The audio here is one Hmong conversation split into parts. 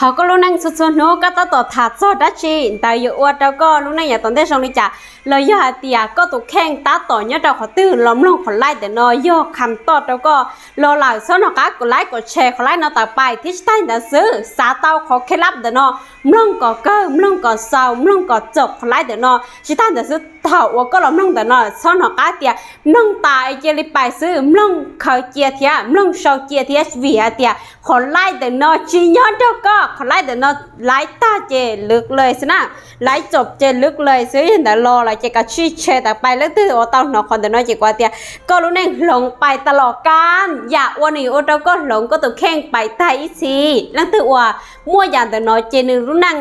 Thov koj lub neej txhua txhua hnub koj tab tom tham txog dab tsi ntawd yuav ua rau koj lub neej yav tom ntej zoo li cas, los yog hais tias koj tus kheej tab tom nyob rau qhov twg los mloog qhov laij ntawm no yog kham toj rau koj los lawm. Txhob hnov qab kom laij kom share qhov laij no tawm pais thiab tsis tag ntawd xwb, xav tau qhov kheej lab ntawm no, mloog kom kawg, mloog kom xaus, mloog kom txaus qhov laij ntawm no. Tsis tag ntawd xwb, thaum uas koj los mloog ntawm no txhob hnov qab tias mloog tas cia li pais xwb, mloog khaws cia thiab mloog sau cia thiab, vim hais tias qhov laij ntawm no tsis nyob nrog koj, qhov laij ntawm no laij tag ces lwv lawm xwb na, laij txaus ces lwv lawm xwb. Yog ntawd los lawm ces kav tsij share tawm pais. Leej twg uas tau hnov qhov ntawm no ces kuv hais tias koj lub neej hloov pais tas los kaj, yam uas nws yuav ua rau koj hloov koj tus kheej pais tag ib txhis. Leej twg uas muaj yam ntawm no ces nws lub neej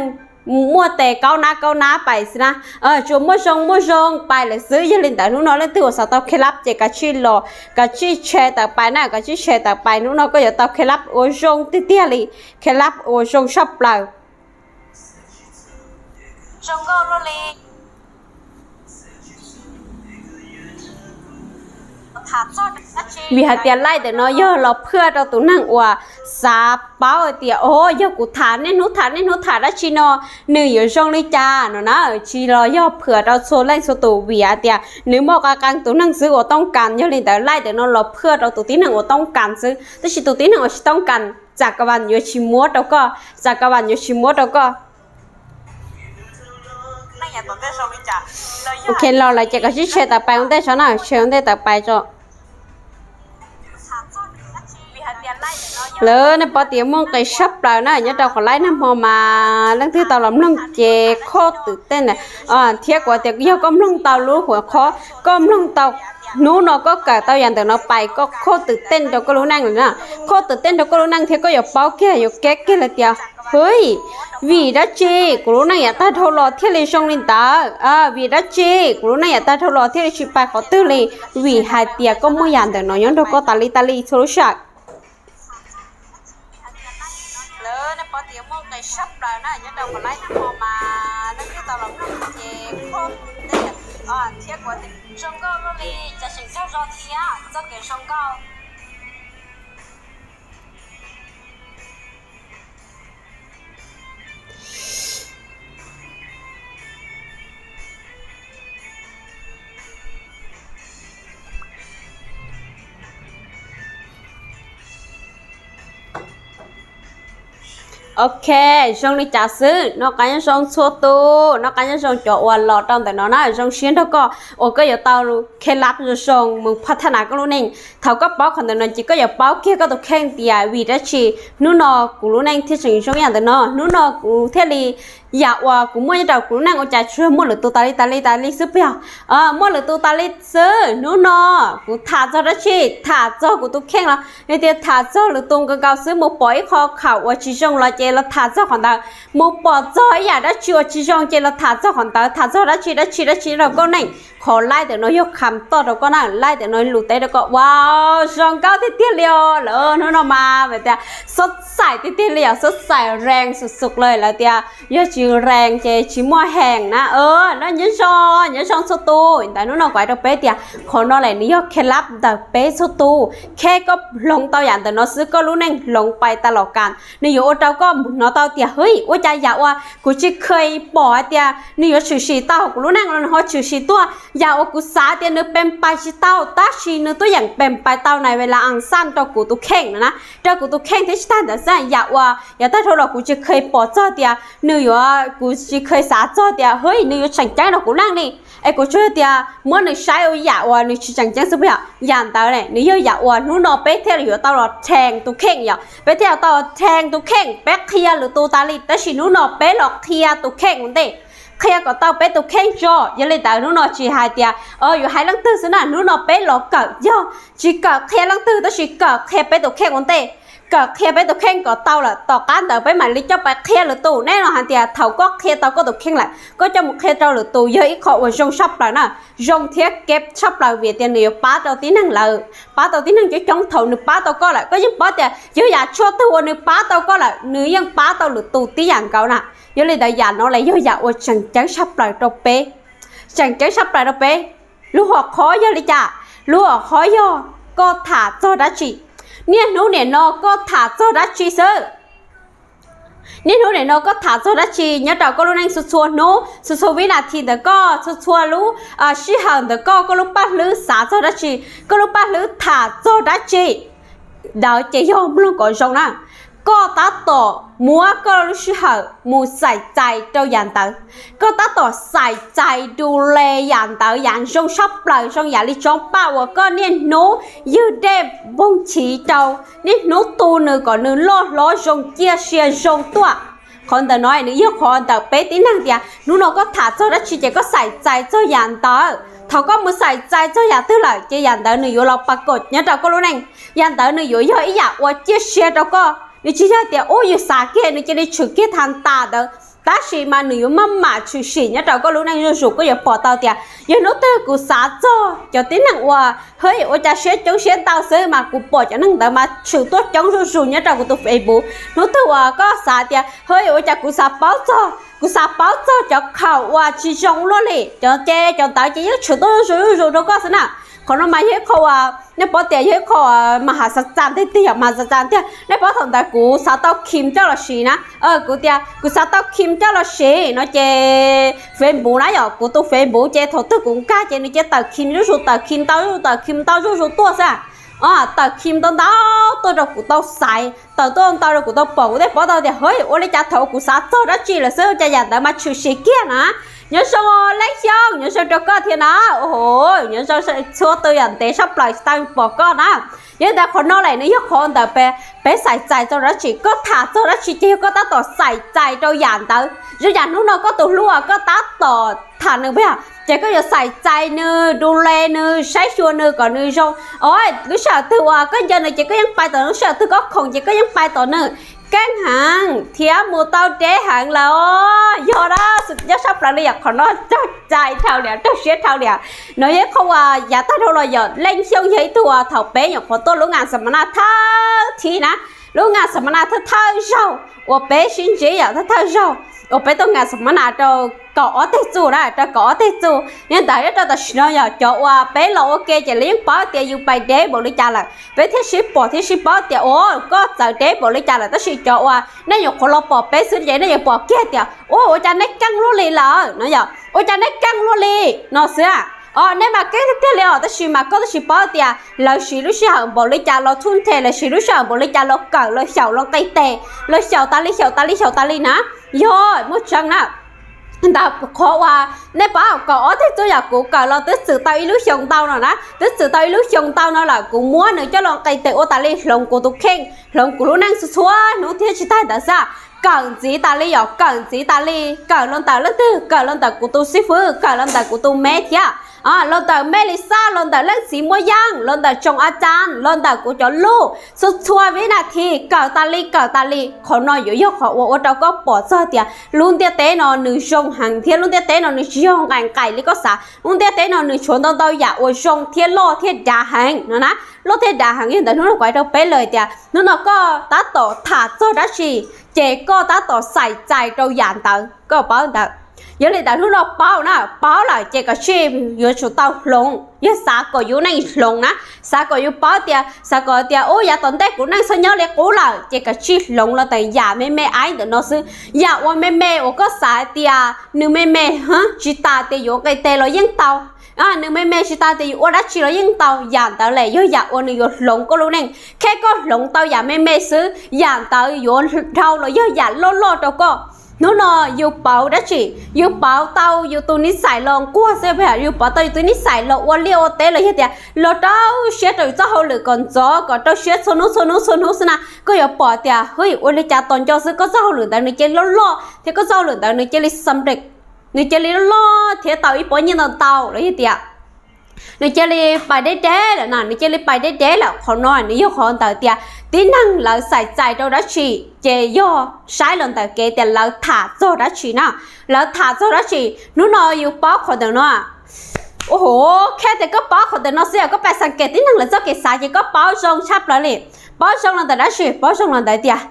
muaj tes kaub nab kaub nab pais xwb na, tsuas muaj zoo muaj zoo pais lawm xwb. Yog li ntawd hnub no leej twg uas xav tau kheej lab ces kav tsij los, kav tsij share tawm pais na, kav tsij share tawm pais. Hnub no koj yuav tau kheej lab ua zoo tiag tiag li, kheej lab ua zoo saj plaws. Vim hais tias laij ntawm no yog los phwaj rau tus neeg uas xav paub hais tias, o, yog kuv tham niaj hnub tham niaj hnub tham dab tsi no nws yuav zoo li cas no na, tsis los yog phwaj rau txhua leej txhua tus, vim hais tias nws muaj qee qee tus neeg xwb uas tooj kas. Yog li ntawd laij ntawm no los phwaj rau tus tib neeg uas tooj kas xwb, tab sis tus tib neeg uas tsis tooj kas tsam ka vas yuav tsis muab rau koj, tsam ka vas yuav tsis muab rau koj. Ok, los lawm ces koj sib share tawm pais ua ntej tso na, share ua ntej tawm pais tso. Lawv nej paub tias muaj nqis sab plaws na, nyob rau qhov laij nag hmo mas leej twg tau los mloog ces khuj twm tej ntawd, thiab kuv tias yog koj mloog tau lub hua qhob, koj mloog tau hnub no koj kawm tau yam ntawm no pais, koj khuj twm tej rau koj lub neej lawm na, khuj twm tej rau koj lub neej thiab koj yuav paub kiag, yuav keb kiag lawm tias, hwj, vim dab tsi kuv lub neej yav tag dhau los thiaj li zoo li ntawd? Vim dab tsi kuv lub neej yav tag dhau los thiaj li tsis pais qhov twg li? Vim hais tias koj muaj yam ntawm no nyob nrog koj tas li tas li txhua lub sij hawm. Ok, zoo li cas xwb? Noj qab nyob zoo txhua tus, noj qab nyob zoo cov uas los rau ntawm no na, zoo siab nrog koj uas koj yuav tau kheej lab zoo zoo mus phaj thaj nas koj lub neej. Thaum koj paub qhov ntawm no ces koj yuav paub kiag koj tus kheej tias vim dab tsi hnub no kuv lub neej thiaj tseem zoo yam ntawm no, hnub no kuv thiaj li, yam uas kuv muaj nyob rau kuv lub neej ua cas tsuas muaj lwm tus tas li tas li tas li xwb puas yog? Muaj lwm tus tas li xwb. Hnub no kuv tham txog dab tsi? Tham txog kuv tus kheej los yog tias tham txog lwm tus nkaus nkaus xwb. Mus pom ib qho khaum uas tsis zoo los ces los tham txog qhov ntawd, mus pom txog ib yam dab tsi uas tsis zoo ces los tham txog qhov ntawd, tham txog dab tsi dab tsi dab tsi rau koj neej. Qhov laij ntawm no yog kham toj rau koj na, laij ntawm no lus teb rau koj. Wow, zoo nkauj tiag tiag li os lawm. Hnub no mas tias xob xais tiag tiag li os, xob xais rees xus xus lawm, lawv tias yog tsis rees ces tsis muaj hees na. Nyob zoo, nyob zoo txhua tus. Ntawd hnub no kuv hais rau peb tias qhov no lawm nws yog kheej lab ntawm peb txhua tus. Kheej koj hloov tau yam ntawm no xwb koj lub neej hloov pais tas los kas. Nws yuav ua rau koj hnov tau tias, hwj, ua cas yam uas kuv tsis kheej pom hais tias nws yuav tshwm sim tau hauv kuv lub neej los nws ho tshwm sim tuaj. Yam uas kuv xav tias nws pes pais tsis tau tab sis nws tuaj yeem pes pais tau na, vim las as xaj rau kuv tus kheej no na, rau kuv tus kheej thiab tsis tag ntawd xwb, yam uas yav tag dhau los kuv tsis kheej pom txog tias nws yuav, kuv tsis kheej xav txog tias, hwj, nws yuav tseem ceeb rau kuv neej li. Es kuv tsuas tias muab nws saib ua yam uas nws tsis tseem ceeb xwb puas yog? Yam ntawd ne nws yog yam uas hnub no peb thiaj li yuav tau los theej tus kheej yom, peb thiaj yuav tau los theej tus kheej, peb qhia lwm tus tas li tab sis hnub no peb los qhia tus kheej ua ntej, qhia kom tau peb tus kheej tso. Yog li ntawd hnub no tsis hais tias yuav hais leej twg xwb na, hnub no peb los kawm, yog tsis kawm qhia leej twg tab sis kawm qhia peb tus kheej ua ntej. Kawm qhia peb tus kheej kom tau lawm tom qab ntawd peb mam li coj pais qhia lwm tus. Nej los hais tias thaum koj qhia tau koj tus kheej lawm koj coj mus qhia rau lwm tus yog ib qho uas zoo tshaj plaws na, zoo thiab kev tshaj plaws vim tias nws yuav pab rau tib neeg lawm, pab tau tib neeg coob coob. Thaum nws pab tau koj lawm koj yeej paub tias yog yam tshuaj twg uas nws pab tau koj lawm nws yeej pab tau lwm tus tib yam nkaus na. Yog li ntawd yam no los yog yam uas tseem ceeb tshaj plaws rau peb, tseem ceeb tshaj plaws rau peb. Lub hom qhov yog li cas? Lub hom qhov yog koj tham txog dab tsi. Niaj hnub nim no koj tham txog dab tsi xwb? Niaj hnub nim no koj tham txog dab tsi nyob rau koj lub neej txhua txhua hnub, txhua txhua vib nas this ntawm koj, txhua txhua lub sij hawm ntawm koj, koj lub paj hlwb xav txog dab tsi, koj lub paj hlwb tham txog dab tsi, ntawd ces yog mloog kom zoo na. Koj tab tom muab koj lub sij hawm mus xais txais rau yam ntawd, koj tab tom xais txais du le yam ntawd, yam zoo tshaj plaws, zoo yam li tsov paj uas koj niaj hnub ywg dej npoog chiv rau, niaj hnub tu nws kom nws loj hlob zoo, ciaj sia zoo tuaj. Qhov ntawm no nws yog qhov ntawm peb tib neeg tias hnub no koj tham txog dab tsi ces koj xais txais txog yam ntawd. Thaum koj mus xais txais txog yam twg lawm ces yam ntawd nws yuav los pas kom nyob rau koj lub neej. Yam ntawd nws yuav yog ib yam uas ciaj sia rau koj, nws tsis yog tias ub yus xav kiag nws cia li tshwm kiag tha tas ntawd, tab sis mas nws yuav maj mam tshwm sim nyob rau koj lub neej zuj zus. Koj yuav pom tau tias yog hnub twg kuv xav txog cov tib neeg uas hwb ua cas siab coob siab ntau xwb mas kuv pom cov neeg ntawd mas tshwm tuaj coob zuj zus nyob rau kuv tus Facebook. Hnub twg uas koj xav tias hwb ua cas kuv xav paub txog, kuv xav paub txog cov khoom uas tsis zoo luaj li, cov ces cov ntawd ces yeej tshwm tuaj zuj zus zuj zus rau koj xwb na. Qhov no mas yog ib qho uas nej paub tias yog ib qho mas has xav txas tiag tiag, yog mas xav txas tiag. Nej paub thaum ntawd kuv xav tau Kim coj los siv na, kuv tias kuv xav tau Kim coj los siv no ces Facebook na, yog kuv tus Facebook ces thaum twg kuv nkag ces nws cia tawm Kim zuj zus, tawm Kim ntau zuj zus, tawm Kim ntau zuj zus tuaj xwb. Tawm Kim ntau ntau tuaj rau kuv tau xaiv, tawm tuaj ntau rau kuv tau pom, kuv thiaj paub tau tias hwb ua li cas thaum kuv xav txog dab tsi lawm xwb ua cas yam ntawd mas tshwm sim kiag na. Nyob zoo Leej Xyooj, nyob zoo rau koj thiab na. Nyob zoo txhua tus, yam ntev tshaj plaws tsis tau pom koj na. Yog li ntawd qhov no lawm nws yog qhov ntawm peb xais txais txog dab tsi, koj tham txog dab tsi ces yog koj tab tom xais txais rau yam ntawd. Zoo yam hnub no koj tus hlub uas koj tab tom tham nws pag, ces koj yuav xais txais nws, du le nws, saib xyuas nws kom nws zoo. Lub sij hawm twg uas koj nco nws ces koj yeej pais tom nws, lub sij hawm twg koj khoom ces koj yeej pais tom nws. Keej heev thiab mus tau deb heev lawm os. Yog dab tsi nyob sab plaws li yam qhov no raug cai dhau liam, raug siab dhau liam. No yog ib qho uas yav tag dhau los yog Leej Xyooj yog ib tug uas thaum peb nyuam qhuav tuaj lub nga xam ma na thawj thib na, lub nga xam ma na thawj thawj zaug uas peb sib ntsib yom, thawj thawj zaug uas peb tuaj nga xam ma na rau kaum ob teg txuj na, rau kaum ob teg txuj. Yog ntawd nyob rau tam sim no yog cov uas peb los ua ke ces lawv yeej paub tias yus pais deb npaum li cas lawm, peb thiaj sib pom thiaj sib paub tias ua koj txawv deb npaum li cas lawm. Tab sis cov uas nej nyuam qhuav los pom peb xwb ces nej yuav pom kiag tias ua ua cas neb keej luaj li lawm no yom, ua cas neb keej luaj li no xwb. Os, neb mas keej tiag tiag li os, tab sis mas koj tab sis paub tias lawv siv lub sij hawm npaum li cas los thub nthe, lawv siv lub sij hawm npaum li cas los kawm, los xyaum, los nqis tes, los xyaum tas li xyaum tas li xyaum tas li na. Yog muaj tseeb na. Ntawd qhov uas nej paub kaum ob teg txuj yog kuv kawm los twb txwm tau ib lub xyoo ntau no na, twb txwm tau ib lub xyoo ntau no lawm, kuv muab nws coj los nqis tes ua tas li, hloov kuv tus kheej, hloov kuv lub neej txhua txhua hnub thiab tsis tag ntawd xwb. Kawm ntxiv tas li yom, kawm ntxiv tas li, kawm los ntawm leej twg, kawm los ntawm kuv tus xib fwb, kawm los ntawm kuv tus me thiab, los ntawm me Lis Xab, los ntawm leej txiv Muaj Yeej, los ntawm tsoom a cas, los ntawm kuv cov luj, txhua txhua vib nas this kawm tas li kawm tas li. Qhov no yuav yog qhov uas ua rau koj pom txog tias lub ntiaj teb no nws zoo heev thiab lub ntiaj teb no nws tsis yog nqaim nqaim li koj xav, lub ntiaj teb no nws tshuav ntau ntau yam uas zoo thiab loj thiab dav heev no na. Loj thiab dav heev yog ntawm hnub no kuv hais rau peb lawm tias hnub no koj tab tom tham txog dab tsi, ces koj tab tom xais txais rau yam ntawd, koj paub ntawd. Yog li ntawd hnub no paub na, paub lawm ces kom tsij yuav tsum tau hloov, yog xav kom yus neej hloov na, xav kom yus paub tias, xav kom tias ub yav tom ntej kuv neej txhob nyob li qub lawm ces kom tsij hloov los ntawm yam me me aib ntawm no xwb. Yam uas me me uas koj xav tias nws me me, tsis tas tias yuav nqis tes los yeej tau, nws me me tsis tas tias yuav ua dab tsi los yeej tau, yam ntawd lawm yog yam uas nws yuav hloov koj lub neej. Kheb koj hloov tau yam me me xwb, yam ntawd yuav dhau los yog yam loj loj rau koj. Hnub no yus pauv dab tsi? Yus pauv tau yus tus nij xais los nquag xwb, yus pauv tau yus tus nij xais los ua liaj ua teb los yog tias los rau siab rau yus txoj hauj lwm kom ntxov, kom rau siab txhua hnub txhua hnub txhua hnub xwb na, koj yuav pom tias hwj, ua li cas tos nco xwb koj txoj hauj lwm ntawd nws cia li loj loj thiab koj txoj hauj lwm ntawd nws cia li xam rem, nws cia li loj loj thiab tau ib pob nyiaj ntau ntau los yog tias nws cia li pais deb deb lawm na, nws cia li pais deb deb lawm. Qhov no nws yog qhov ntawd tias tib neeg lawv xais txais rau dab tsi ces yog saib los ntawm kev tias lawv tham txog dab tsi na. Lawv tham txog dab tsi? Hnub no yus paub qhov ntawm no. Ua hu, kheb tias koj paub qhov ntawm no xwb, koj pais xav kev tib neeg lawv txoj kev xav ces koj paub zoo tshaj plaws li. Paub zoo los ntawm dab tsi? Paub zoo los ntawm tias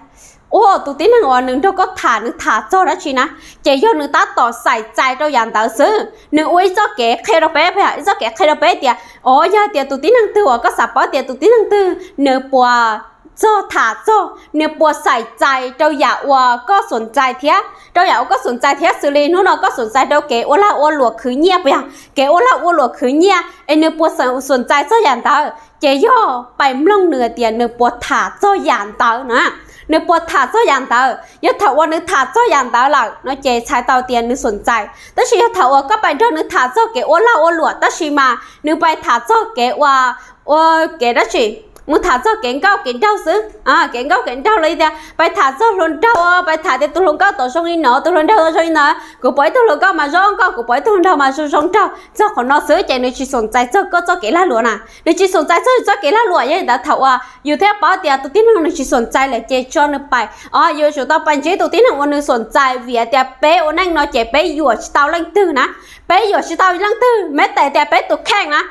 ua tus tib neeg uas nws nrog koj tham nws tham txog dab tsi na, ces yog nws tab tom xais txais rau yam ntawd xwb, nws ua ib txoj kev qhia rau peb, ib txoj kev qhia rau peb tias, o, yog tias tus tib neeg twg uas koj xav paub tias tus tib neeg twg nws puas txog tham txog nws puas xaim txais rau yam uas koj xom txais thiab, rau yam uas koj xom txais thiab, xws li hnub no koj xom txais rau kev ua lag ua luam khwv nyiaj puas yog? Kev ua lag ua luam khwv nyiaj es nws puas xom txais txog yam ntawd, ces yog pais mloog nws tias nws puas tham txog yam ntawd na. Nws puas tham txog yam ntawd, yog thaum uas nws tham txog yam ntawd lawm no ces txhais tau tias nws xom txais. Tab sis yog thaum uas koj pais nrog nws tham txog kev ua lag ua luam tab sis mas nws pais tham txog kev ua, ua kev dab tsi, mus tham txog kev nkauj kev nraug xwb, kev nkauj kev nraug los tias pais tham txog hluas nraug, pais tham tias tus hluas nkauj tod zoo li no, tus hluas nraug tod zoo li no, kuv pom ib tug hluas nkauj mas zoo nkauj, kuv pom ib tug hluas nraug mas zoo zoo nraug, txog qhov no xwb ces nws tsis xom txais txog koj txoj kev lag luam na. Nws tsis xom txais txog txoj kev lag luam, yog li ntawd thaum uas yus thiaj paub tias tus tib neeg nws tsis xom txais lawm ces tso nws pais. Yus yuav tsum tau pais ntsib tus tib neeg uas nws xom txais, vim tias peb ua neej no ces peb yuam tsis tau leej twg na. Peb yuam tsis tau leej twg, meb tes tias peb tus kheej na,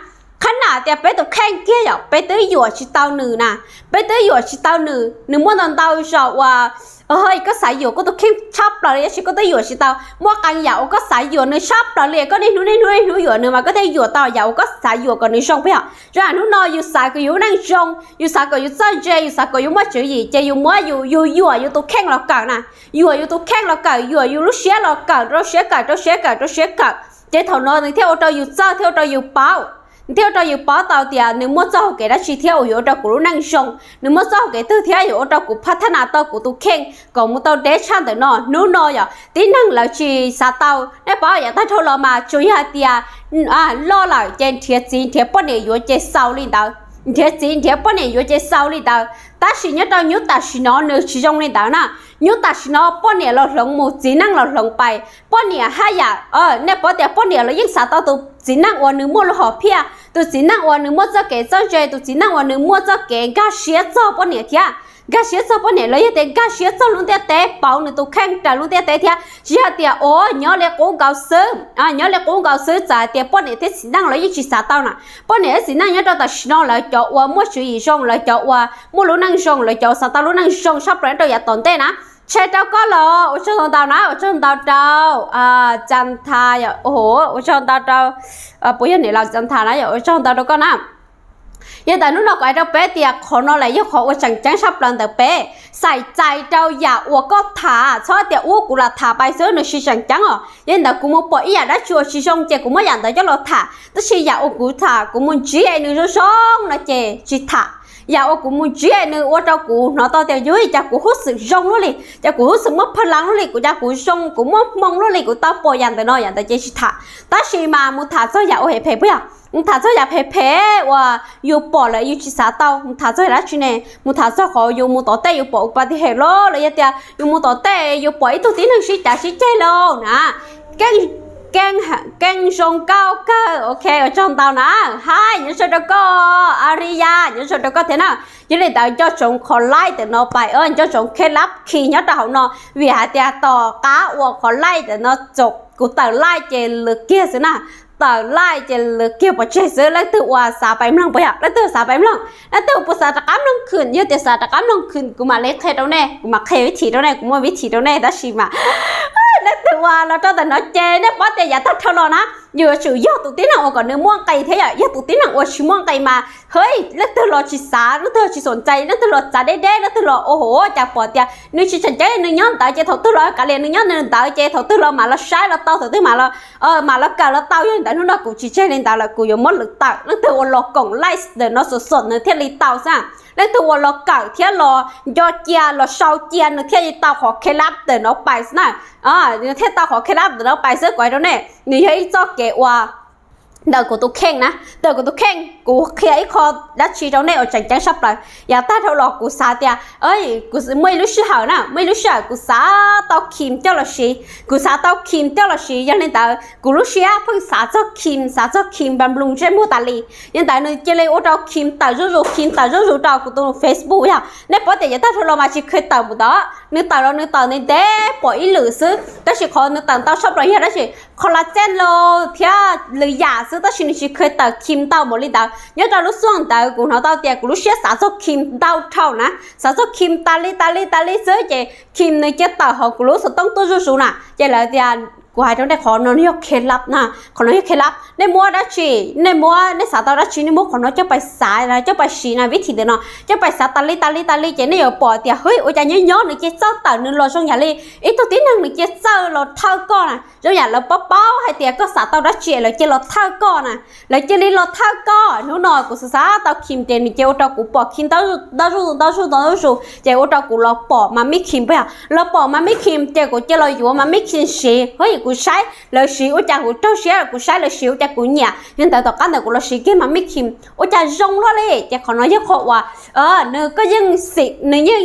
qhab nam tias peb tus kheej kiag yom, peb twb yuam tsis tau nws na. Peb twb yuam tsis tau nws, nws muaj ntau ntau zaus uas koj xav yuam koj tus kheej tshaj plaws li tab sis koj twb yuam tsis tau. Muaj qee yam uas koj xav yuam nws tshaj plaws li, koj niaj hnub niaj hnub niaj hnub yuam nws mas koj thiaj yuam tau yam uas koj xav yuam kom nws zoo puas yog? Zoo yam hnub no yus xav kom yus lub neej zoo, yus xav kom yus txawj ntse, yus xav kom yus muaj tswv yim ces yus muab yus, yus yuam yus tus kheej los kawm na. Yuam yus tus kheej los kawm, yuam yus lub siab los kawm, rau siab kawm, rau siab kawm, rau siab kawm, ces thaum no nws thiaj ua rau yus txawj, thiaj ua rau yus paub. Nws thiaj ua rau yus paub tau tias nws muaj txoj hau kev dab tsi thiab uas yuav ua rau kuv lub neej zoo, nws muaj txoj hau kev twg thiab yuav ua rau kuv phaj thaj nas tau kuv tus kheej kom mus tau deb tshaj ntawm no. Hnub no yog tib neeg lawv tsis xav tau, nej paub yav tag dhau los mas tsuas yog hais tias loj lawm ces nrhiav txiv nrhiav poj niam yuav ces xaus li ntawd, nrhiav txiv nrhiav poj niam yuav ces xaus li ntawd. Tab sis nyob rau nyub tam sim no nws tsis zoo li ntawd na. Nyub tam sim no poj niam los hloov mus, txiv neej los hloov pais. Poj niam haj yam, nej paub tias poj niam los yeej xav tau tus txiv neej uas nws muaj lub hom phiaj, tus txiv neej uas nws muaj txoj kev txawj ntse, tus txiv neej uas nws muaj txoj kev nkag siab txog poj niam thiab, nkag siab txog poj niam los yog tias nkag siab txog lub ntiaj teb, pauv nws tus kheej raws lub ntiaj teb thiab, tsis yog tias o nyob li qub nkaus xwb, nyob li qub nkaus xwb. Txawm hais tias poj niam thiab txiv neej los yeej tsis xav tau na. Poj niam thiab txiv neej nyob rau tam sim no lawv cov uas muaj tswv yim zoo, lawv cov uas muaj lub neej zoo, lawv cov uas xav tau lub neej zoo tshaj plaws rau yav tom ntej na. Tshee rau koj los ua tsaug ntau ntau na, ua tsaug ntau rau Tsa Ntha, ua tsaug ntau rau, puas yog niam laus Tsa Ntha na, ua tsaug ntau rau koj na. Yog ntawm hnub no kuv hais rau peb tias qhov no lawm yog qhov uas tseem ceeb tshaj plaws ntawm peb, xaim txais rau yam uas koj tham, txhob tias ub kuv lam tham pais xwb, nws tsis tseem ceeb os. Yog li ntawd kuv mus pom ib yam dab tsi uas tsis zoo ces kuv muab yam ntawd coj los tham, tab sis yam uas kuv tham kuv mus ntsib nws zoo zoo no ces tsis tham. Yam uas kuv mus ntsib nws ua rau kuv hnov tau tias yus cas kuv huj xwm zoo luaj li, cas kuv huj xwm muaj pha lav luaj li, kuv cas kuv zoo kuv muaj hmoo luaj li, kuv tau pom yam ntawm no yam ntawd ces tsis tham. Tab sis mas mus tham txog yam uas phem phem puas yog? Mus tham txog yam phem phem uas yus pom lawm yus tsis xav tau, mus tham txog yam dab tsi ne? Mus tham txog qhov yus mus tom tej yus pom upas tis hem los los yog tias yus mus tom tej yus pom ib tug tib neeg sib cav sib ceg lauj na. Keej, keej zoo nkauj kawg, ok, ua tsaug ntau na. Hais nyob zoo rau koj, Aria, nyob zoo rau koj thiab na. Yog li ntawd nco ntsoov qhov like ntawm no pais, nco ntsoov kheb lab khi nyob rau hauv no, vim hais tias tom qab uas qhov like ntawm no txaus kuv tawm like ces lwv kiag xwb na. Tawm like ces lwv kiag pov tseg xwb. Leej twg uas xav pais mloog puas yog? Leej twg xav pais mloog? Leej twg puas xav rov qab mloog khwm? Yog tias xav rov qab mloog khwm kuv mam li qhia rau nej, kuv mam qhia vib thim rau nej, kuv muaj vib thim rau nej, tab sis mas leej twg uas los rau ntawm no ces nej paub tias yav tag dhau los na, yus yuav tsum yog tus tib neeg uas kom nws muaj nqis thiab yom. Yog tus tib neeg uas tsis muaj nqis mas hwj, leej twg los tsis xav, leej twg los tsis xom ntxais, leej twg los txav deb deb, leej twg los ua hauv cas pom tias nws tsis tseem ceeb nws nyob ntawd ces thaum twg los kav liam nws nyob nws ntawd ces thaum twg los mam los saib los tau, thaum twg mam los, mam los kawm los tau. Yog li ntawd hnub no kuv tsis tseg li ntawd lawm, kuv yuav muab lwv tawm. Leej twg uas los koom like ntawm no xom xom nws thiaj li tau xwb. Leej twg uas los kawm thiab los nco cia los sau cia nws thiaj li tau qhov kheb lab ntawm no pais xwb na. Nws thiaj tau qhov kheb lab ntawm no pais xwb, kuv hais rau nej, nws yog ib txoj kev uas ntawm kuv tus kheej na, ntawm kuv tus kheej. Kuv qhia ib qho dab tsi rau nej uas tseem ceeb sab plaws. Yav tag dhau los kuv xav tias, kuv muaj ib lub sij hawm na, muaj ib lub sij hawm kuv xav tau Kim coj los siv, kuv xav tau Kim coj los siv. Yog li ntawd kuv lub siab pheej xav txog Kim, xav txog Kim npa nploos ntsej muag tas li. Yog li ntawd nws cia li ua rau Kim tawm zuj zus, Kim tawm zuj zus rau kuv tus Facebook yog. Nej paub tias yav tag dhau los mas tsis kheev tawm mus tod, nws tawm los nws tawm ntev ntev pom ib lwm xwb, tab sis qhov nws tawm ntau sab plaws yog dab tsi? Qhov la txej los thiab lwm yam xwb, tab sis nws tsis kheev tawm Kim ntau npaum li ntawd. Nyob rau lub xyoo ntawd kuv hnov tau tias kuv lub siab xav txog Kim ntau dhau na, xav txog Kim tas li tas li tas li xwb, ces Kim nws cia tawm hauv kuv lub xov tooj tuaj zuj zus na, ces lawv tias Kuv hais rau nej qhov no yog khev lab na, qhov no yog khev lab. Nej muab dab tsi, nej muab, nej xav tau dab tsi nej muab qhov no coj pais xav, coj pais siv na, vib thim ntawm no coj pais xav tas li tas li tas li ces nej yuav pom tias, hwj, ua cas nyob nyob nws cia txawj tawm nws los zoo yam li ib tug tib neeg nws cia txawj los thawj koj na, zoo yam lawv paub paub hais tias koj xav tau dab tsi lawv cia los thawj koj na. Lawv cia li los thawj koj. Hnub no kuv xav xav tau Kim ces nws cia ua rau kuv pom Kim ntau zuj ntau zuj ntau zuj ces ua rau kuv los pom Mami Kim, puas yog? Los pom Mami Kim ces kuv cia los yuav Mami Kim siv. Hwj, kuv saib lawv siv ua cas kuv raug siab, kuv saib lawv siv ua cas kuv nyiam. Yog ntawd tom qab ntawd kuv los siv kiag Mami Kim, ua cas zoo luaj li. Ces qhov no yog qhov uas nws, koj yeej xim, nws yeej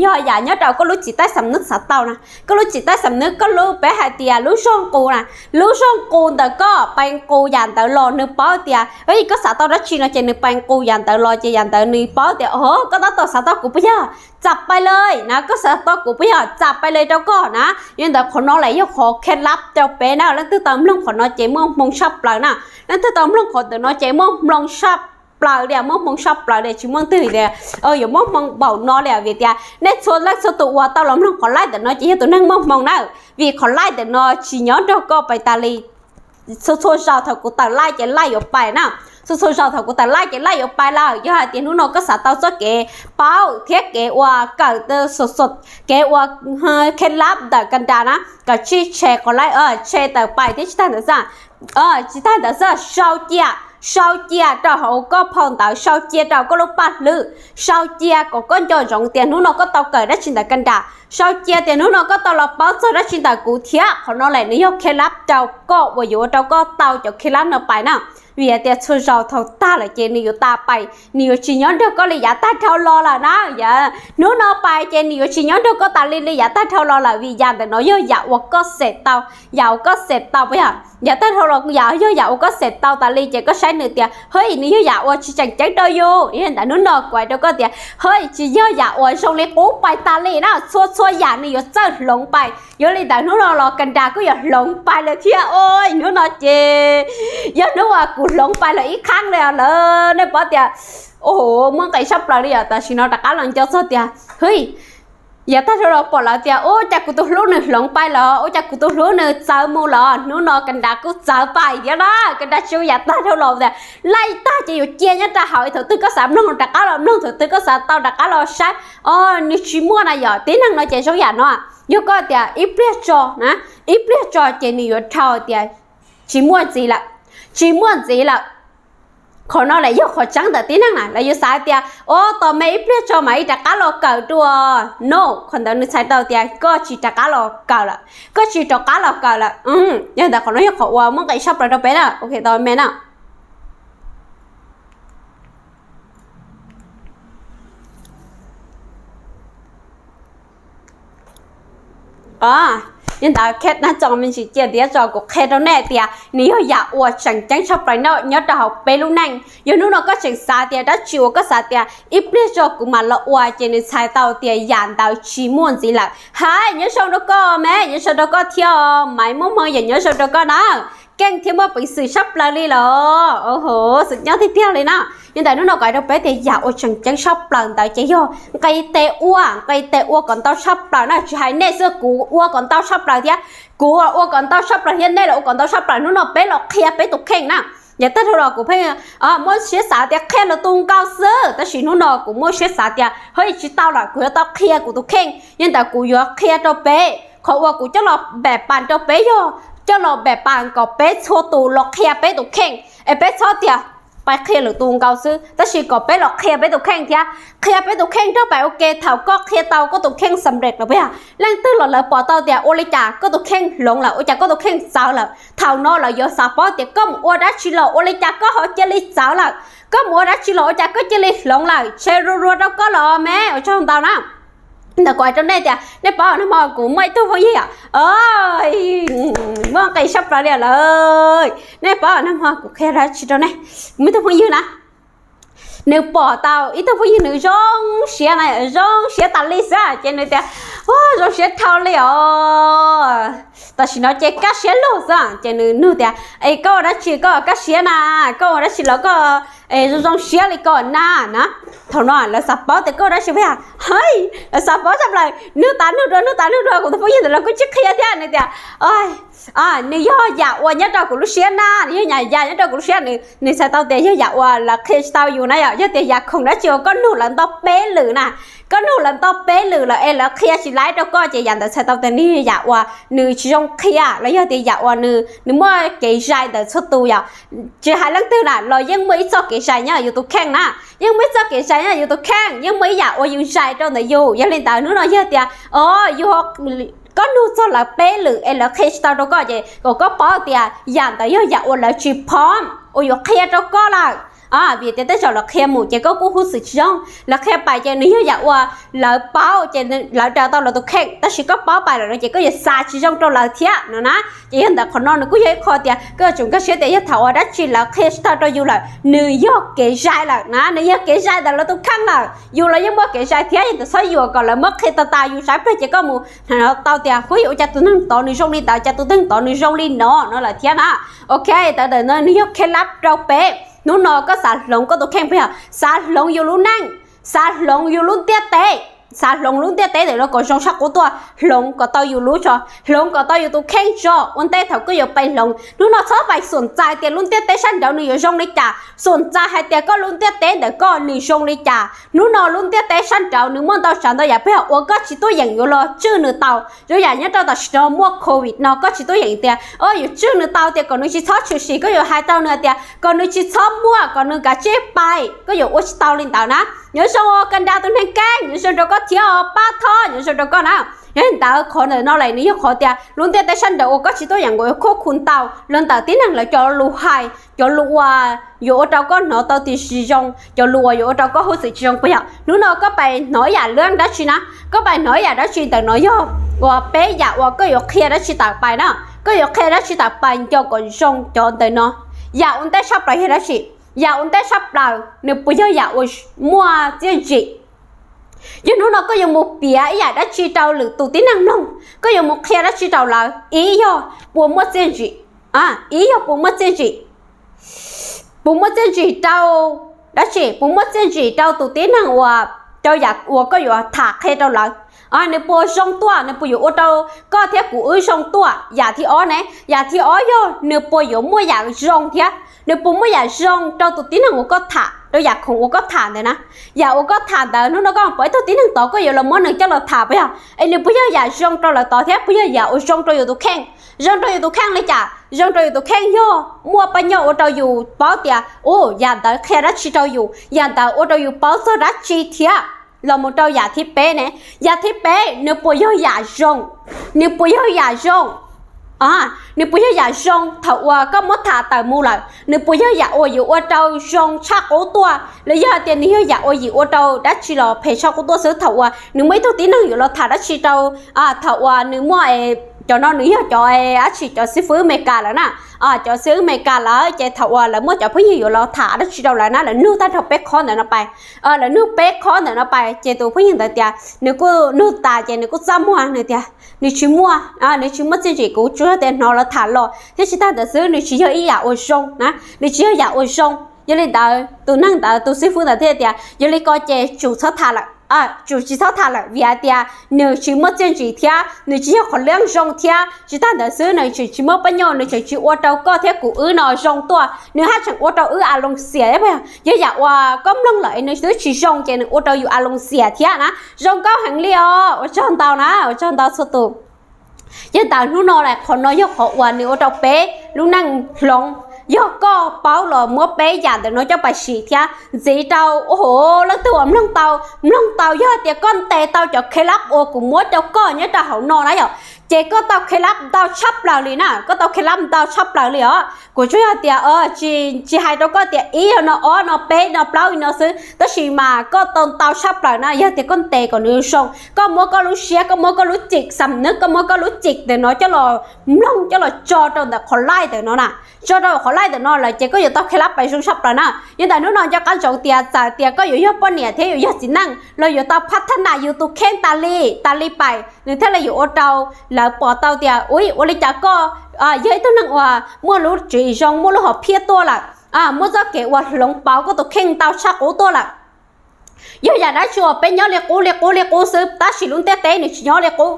yog yam nyob rau koj lub txiv taij xam nwb xav tau na. Koj lub txiv taij xam nwb, koj lub, peb hais tias lub zog qus na, lub zog qus ntawm koj pais qus yam ntawd los nws paub tias, hwj, koj xav tau dab tsi no ces nws pais qus yam ntawd los ces yam ntawd nws paub tias, o, koj tab tom xav tau kuv puas yog? Txam pais le na, koj xav tau kuv puas yog? Txam pais le rau koj na. Yog ntawd qhov no lawm yog qhov khev lab rau peb na. Leej twg tau mloog qhov no ces muaj hmoo tshaj plaws na. Leej twg tau mloog qhov ntawm no ces muaj hmoo tshaj plaws li, muaj hmoo tshaj plaws li, tsis muaj twg tias yuav muaj hmoo npaum no li, vim tias nej txhua leej txhua tus uas tau los mloog qhov laij ntawm no ces yog tus neeg muaj hmoo na, vim qhov laij ntawm no tsis nyob nrog koj pais tas li. Txhua txhua zaus thaum kuv tawm laij ces laij yuav pais na, txhua txhua zaus thaum kuv tawm laij ces laij yuav pais lawm. Yog hais tias hnub no koj xav tau txoj kev paub thiab kev ua kawm, kev ua khev lab ntawm Canada na, koj tsij tshe qhov laij, tshe tawm pais thiab tsis tag ntawd xwb, tsis tag ntawd xwb, sau cia, sau cia rau hauv koj phau ntawv, sau cia rau koj lub paj hlwb, sau cia kom koj nco ntsoov tias hnub no koj tau kawm dab tsi ntawm Canada, sau cia tias hnub no koj tau los paub txog dab tsi ntawm kuv thiab. Qhov no lawm nws yog khev lab rau koj uas yuav ua rau koj tau cov khev lab no pais na. Vim hais tias txhua zaus thaum tag lawm ces nws yuav tas pais, nws yuav tsis nyob nrog koj li yav tag dhau los lawm na. Hnub no pais ces nws yuav tsis nyob nrog koj tas li li yav tag dhau los lawm, vim yam ntawm no yog yam uas koj xeem tau, yam uas koj xeem tau, puas yog? Yav tag dhau los yam yog yam uas koj xeem tau tas li ces koj saib nws tias, hwj, nws yog yam uas tsis tseem ceeb rau yus. Yog ntawd hnub no kuv hais rau koj tias, hwj, tsis yog yam uas zoo li qub pais tas li na, txhua txhua yam nws yuav txawj hloov pais. Yog li ntawd hnub no los Canada kuj yuav hloov pais lawm thiab. Ua hnub no ces yog hnub uas kuv hloov pais lawm ib qhab li lawm, nej paub tias, o, muaj nqis tshaj plaws li yom. Tam sim no rov qab los nco txog tias, hwj, yav tag dhau los pom lawv tias, ua cas kuv tus hlub nws hloov pais lawm, ua cas kuv tus hlub nws txawv mus lawm. Hnub no Canada kuj txawv pais thiab na. Canada tsis ua yam tag dhau los tias laij tag ces yuav cia nyob rau hauv, thaum twg koj xav mloog rov qab los mloog, thaum twg koj xav tau rov qab los saib. O, nws tsis muaj na yom. Tib neeg no ces zoo yam no, yog koj tias ib pliag tso na, ib pliag tso ces nws yuav dhau tias tsis muaj ntxiv lawm, tsis muaj ntxiv lawm. Qhov no lawm yog qhov tseeb ntawm tib neeg na, lawv yuav xav tias, o, tos me ib pliag tso mam li rov qab los kawm dua. No, qhov ntawd nws txhais tau tias koj tsis rov qab los kawm lawm, koj tsis rov qab los kawm lawm. Yog ntawd qhov no yog qhov uas muaj nqis tshaj plaws rau peb na. Ok, tos me na. Yog ntawd kheb na, tso me ntsis cia thiab tso, kuv qhia rau nej tias nws yog yam uas tseem ceeb tshaj plaws nyob rau hauv peb lub neej. Yog hnub no koj tseem xav tias dab tsi uas koj xav tias ib pliag tso kuv mam los ua, ces nws txhais tau tias yam ntawd tsis muaj ntxiv lawm. Hais nyob zoo rau koj me, nyob zoo rau koj thiab, Maiv Muaj Hmoo yeej nyob zoo rau koj na. Keej thiab muaj peev xwm tshaj plaws li los, o, xwm nyob tiag tiag li na. Yog ntawd hnub no kuv hais rau peb tias yam uas tseem ceeb tshaj plaws ntawd ces yog nqis tes ua, nqis tes ua kom ntau tshaj plaws na. Tsis hais nej xwb, kuv ua kom ntau tshaj plaws thiab, kuv ua kom ntau tshaj plaws thiab, nej los ua kom ntau tshaj plaws. Hnub no peb los qhia peb tus kheej na. Yav tag dhau los kuv pheej muaj siab xav tias qhia lwm tus nkaus xwb, tab sis hnub no kuv muaj siab xav tias, hwj, tsis tau lawm, kuv yuav tau qhia kuv tus kheej. Yog ntawd kuv yuav qhia rau peb, qhov uas kuv coj los npam pas rau peb yog coj los npam pas kom peb txhua tus los qhia peb tus kheej, es peb txhob tias pais qhia lwm tus nkaus xwb, tab sis kom peb los qhia peb tus kheej thiab. Qhia peb tus kheej rau pais ua ke, thaum koj qhia tau koj tus kheej xam res los, puas yog, leej twg los lawv pom tau tias ua li cas koj tus kheej hloov lawm, ua cas koj tus kheej txawv lawm, thaum no lawv yuav xav paub tias koj mus ua dab tsi los ua li cas koj ho cia li txawv lawm, koj mus ua dab tsi los ua cas koj cia li hloov lawm. Share ruaj ruaj rau koj los me, ua tsaug ntau na. Ntawd kuv hais rau nej tias, nej paub nag hmo kuv muaj ib tug phooj ywg, muaj nqis tshaj plaws li lawm. Nej paub nag hmo kuv qhia dab tsi rau nej? Kuv muaj ib tug phooj ywg na, nws pom tau ib tug phooj ywg nws zoo siab na, zoo siab tas li xwb ces nws tias, ua, zoo siab dhau li os. Tam sim no ces kaj siab lug xwb ces nws nug tias, Es koj ua dab tsi koj kaj siab na? Koj ua dab tsi los koj zoo zoo siab li ko na? Na, thaum no lawv xav paub tias koj ua dab tsi puas yog? Hais, lawv xav paub tshaj plaws, nug tas nug dua nug tas nug dua, kuv tus phooj ywg ntawd los kuj tsis qhia thiab, nws tias, Nws yog yam uas nyob rau kuv lub siab na, nws yog yam nyob rau kuv lub siab. Nws, nws txhais tau tias yog yam uas lawv qhia tsis tau yus na yom. Yog tias yam khoom dab tsi uas koj nug lawv ntau peb lwm na, koj nug lawv ntau peb lwm lawm es lawv qhia tsis laib rau koj ces yam ntawd txhais tau tias nws yog yam uas nws tsis zoo qhia los yog tias yam uas nws, nws muaj kev zais ntawm txhua tus yom. Tsis hais leej twg na los yeej muaj ib txoj kev zais nyob yus tus kheej na, yeej muaj ib txoj kev zais nyob yus tus kheej, yeej muaj ib yam uas yus zais rau ntawm yus. Yog li ntawd hnub no yog tias, o, yus, koj nug txog lawv peb lwm es lawv qhia tsis tau rau koj ces kom koj paub tias yam ntawd yog yam uas lawv tsis pom uas yuav qhia rau koj lawm. Vim tias tej zaum lawv qhia mus ces koj kuj hub xwm tsis zoo, lawv qhia pais ces nws yog yam uas lawv paub ces lawv daws tau lawv tus kheej, tab sis koj paub pais lawm no ces koj yuav xav tsis zoo rau lawv thiab no na. Ces yog ntawm qhov no nws kuj yog ib qho tias koj yuav tsum nkag siab tias yog thaum uas dab tsi lawv qhia tsis tau rau yus lawm, nws yog kev zais lawm na, nws yog kev zais ntawm lawv tus kheej lawm. Yus los yeej muaj kev zais thiab, yog ntawd txhob yuam kom lawv muab qhia tas tas yus saib plag ces koj mus hais no tau tias, Hu, ua cas tus neeg tod nws zoo li ntawd, cas tus neeg tod nws zoo li no no lawm thiab na. Ok, ntawd ntawm no nws yog kheb lab rau peb. Hnub no koj xav hloov koj tus kheej puas yog? Xav hloov yus lub neej, xav hloov yus lub ntiaj teb, xav hloov lub ntiaj teb ntawm no kom zoo tshaj qub tuaj, hloov kom tau yus lub tso, hloov kom tau yus tus kheej tso, ua ntej thaum koj yuav pais hloov. Hnub no txhob pais xum txais tias lub ntiaj teb sab nraud nws yuav zoo li cas, xum txais hais tias koj lub ntiaj teb ntawm koj nws zoo li cas. Hnub no lub ntiaj teb sab nraud nws muaj ntau tsav ntau yam, puas yog? Uas koj tsis tuaj yeem yuav los tswj nws tau. Zoo yam nyob rau tam sim no muaj covid no koj tsis tuaj yeem tias, o, yuav tswj nws tau tias kom nws tsis txhob tshwm sim, koj yuav hais rau nws tias kom nws tsis txhob muaj, kom nws kav tsij pais, koj yuav ua tsis tau li ntawd na. Nyob zoo Kanda tus neeg keej, nyob zoo rau koj thiab os, Paj Thoj, nyob zoo rau koj na. Yog li ntawd qhov ntawm no lawm nws yog qhov tias lub ntiaj teb sab nraud uas koj tsis tuaj yeem yuav khub khu ntau los ntawm tib neeg lawv cov lus hais, cov lus uas yuav ua rau koj hnov tau tias tsis zoo, cov lus uas yuav ua rau koj hub xwm tsis zoo, puas yog? Hnub no koj pais hnov ib yam lab dab tsi na, koj pais hnov ib yam dab tsi ntawm no yog uas peb yam uas koj yuav qhia dab tsi tawm pais na, koj yuav qhia dab tsi tawm pais nco kom zoo cov ntawm no. Yam ua ntej tshaj plaws yog dab tsi? Yam ua ntej tshaj plaws nws puas yog yam uas muaj txiaj ntsim? Yog hnub no koj yuav mus piav ib yam dab tsi rau lwm tus tib neeg mloog, koj yuav mus qhia dab tsi rau lawv, ib yog puas muaj txiaj ntsim, ib yog puas muaj txiaj ntsim, puas muaj txiaj ntsim rau dab tsi? Puas muaj txiaj ntsim rau tus tib neeg uas, rau yam uas koj yuav tham qhia rau lawv? Nws puas zoo tuaj, nws puas yuav ua rau koj thiab kuv wb zoo tuaj? Yam thib ob ne, yam thib ob yog nws puas yuav muaj yam zoo thiab, nws puas muaj yam zoo rau tus tib neeg uas koj tham, rau yam khoom uas koj tham ntawd na. Yam uas koj tham ntawd hnub no koj pom ib tug tib neeg tod koj yuav los muab nws coj los tham puas yog? Es nws puas yog yam zoo rau lawv tod thiab puas yog yam uas zoo rau yus tus kheej? Zoo rau yus tus kheej li cas? Zoo rau yus tus kheej yog muaj paj nyoj ua rau yus paub tias, u, yam ntawd qhia dab tsi rau yus, yam ntawd ua rau yus paub txog dab tsi thiab los mus rau yam thib peb ne. Yam thib peb nws puas yog yam zoo? Nws puas yog yam zoo? Nws puas yog yam zoo thaum uas koj muab tham tawm mus lawm? Nws puas yog yam uas yuav ua rau zoo tshaj qub tuaj los yog tias nws yog yam uas yuav ua rau dab tsi los phem tshaj qub tuaj xwb thaum uas nws muaj ib tug tib neeg yuav los tham dab tsi rau, thaum uas nws muaj, cov no nws yog cov, dab tsi, cov xib fwb Amelikas lawm na. Cov xib fwb Amelikas lawm ces thaum uas lawv muaj cov phooj ywg yuav los tham dab tsi rau lawv na, lawv nug tag nrho peb qhov ntawm no pais, lawv nug peb qhov ntawm no pais ces tus phooj ywg ntawd tias nws kuj nug tas ces nws kuj txaj muag, nws tias nws tsis muaj, nws tsis muaj txiaj ntsim, kuv tsuas yog tias hnov lawv tham los thiab. Tsis tag ntawd xwb nws tsis yog ib yam uas zoo na, nws tsis yog yam uas zoo. Yog li ntawd tus neeg ntawd, tus xib fwb ntawd thiaj tias yog li ko ces tsum txhob tham lawm, tsum tsis txhob tham lawm vim hais tias nws tsis muaj txiaj ntsim thiab nws tsis yog qhov lab zoo thiab. Tsis tag ntawd xwb nws tseem tsis muaj paj nyoj, nws tseem tsis ua rau koj thiab kuv wb no zoo tuaj, nws haj tseem ua rau wb a loo xiam thiab. Yog yam uas koj mloog lawm es nws twb tsis zoo ces nws ua rau yus a loo xiam thiab na. Zoo nkauj heev li os, ua tsaug ntau na, ua tsaug ntau txhua tus. Yog ntawd hnub no lawm qhov no yog qhov uas nws ua rau peb lub neej hloov. Yog koj paub los muab peb yam ntawm no coj pais sim thiab ntxiv rau, ua ho, leej twg uas mloog tau, mloog tau, yog tias koj ntes tau cov kheb lab uas kuv muab rau koj nyob rau hauv no na yom, ces koj tau kheb lab ntau tshaj plaws li na, koj tau kheb lab ntau tshaj plaws li os. Kuv tsuas yog tias tsis hais rau koj tias ib yog no ob no peb no plaub li no xwb, tab sis mas koj tau ntau tshaj plaws na yog tias koj ntes kom nws zoo, koj muab koj lub siab, koj muab koj lub cim xam nwb, koj muab koj lub cim ntawm no coj los mloog, coj los tso rau ntawm qhov live ntawm no na. Tso rau qhov live ntawm no lawm ces koj yuav tau kheev lab pais zoo tshaj plaws na. Yog ntawm hnub no nco qab ntsoov tias txawm tias koj yuav yog poj niam thiab yuav yog txiv neej los yuav tau phab thab nas yus tus kheej tas li tas li pais nws thiaj li yuav ua rau lawv pom tau tias ua li cas koj yog ib tug neeg uas muaj lub tswv yim zoo, muaj lub hom phiaj tuaj lawm, muaj txoj kev uas hloov pauv koj tus kheej ntau tshaj qub tuaj lawm. Yog yam dab tsi uas peb nyob li qub li qub li qub xwb tab sis lub ntiaj teb nws tsis nyob li qub.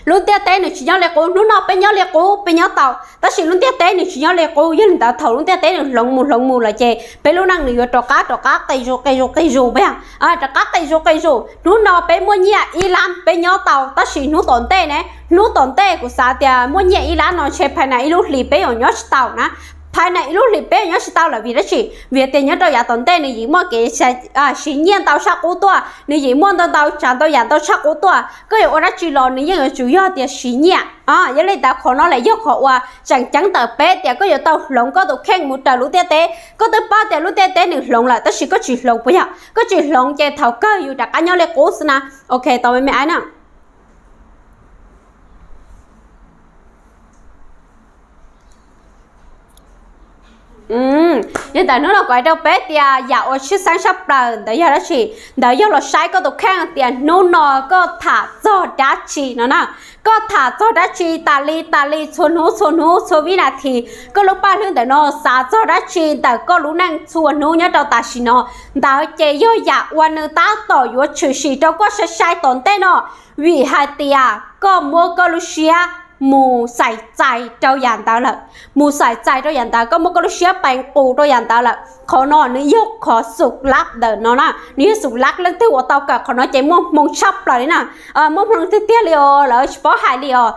Lub ntiaj teb nws tsis nyob li qub, hnub no peb nyob li qub peb nyob tau, tab sis lub ntiaj teb nws tsis nyob li qub. Yog li ntawd thaum lub ntiaj teb nws hloov mus hloov mus lawm ces peb lub neej nws yuav rov qab rov qab qis zus qis zus peb, rov qab qis zus qis zus. Hnub no peb muaj nyiaj ib lab peb nyob tau, tab sis hnub tom ntej ne, hnub tom ntej kuv xav tias muaj nyiaj ib lab no ntshe phais nas ib lub hlis peb yuav nyob tsis tau na. Phais nas ib lub hlis peb yuav nyob tsis tau lawm vim dab tsi? Vim tias nyob rau yav tom ntej nws yeej muaj kev siv nyiaj ntau tshaj qub tuaj, nws yeej muaj ntau ntau tsav ntau yam ntau tshaj qub tuaj. Koj yuav ua dab tsi los nws yeej yuav tsum yog tias siv nyiaj. Yog li ntawd qhov no lawm yog qhov uas tseem ceeb ntawm peb tias koj yuav tau hloov koj tus kheej mus raws lub ntiaj teb. Koj twb paub tias lub ntiaj teb nws hloov lawm tab sis koj tsis hloov puas yog? Koj tsis hloov ces thaum kawg yus rov qab nyob li qub xwb na. Ok, tau me me aib na. Yog ntawm hnub no kuv hais rau peb tias yam uas tshwj xeeb tshaj plaws ntawd yog dab tsi? Ntawd yog los saib koj tus kheej tias hnub no koj tham txog dab tsi no na. Koj tham txog dab tsi tas li tas li txhua hnub txhua hnub txhua vib nas this? Koj lub paj hlwb ntawm no xav txog dab tsi ntawm koj lub neej txhua hnub nyob rau tam sim no? Ntawd ces yog yam uas nws tab tom yuav tshwm sim rau koj sai sai tom ntej no, vim hais tias koj muab koj lub siab mus xaiv txais rau yam ntawd lawm, mus xaiv txais rau yam ntawd, koj muab koj lub siab pais nqus rau yam ntawd lawm. Qhov no nws yog qhov xum lab ntawm no na, nws yog xum lab. Leej twg uas tau kawm qhov no ces muaj hmoo tshaj plaws li na, muaj hmoo tiag tiag li os, lawv tsis paub hais li os.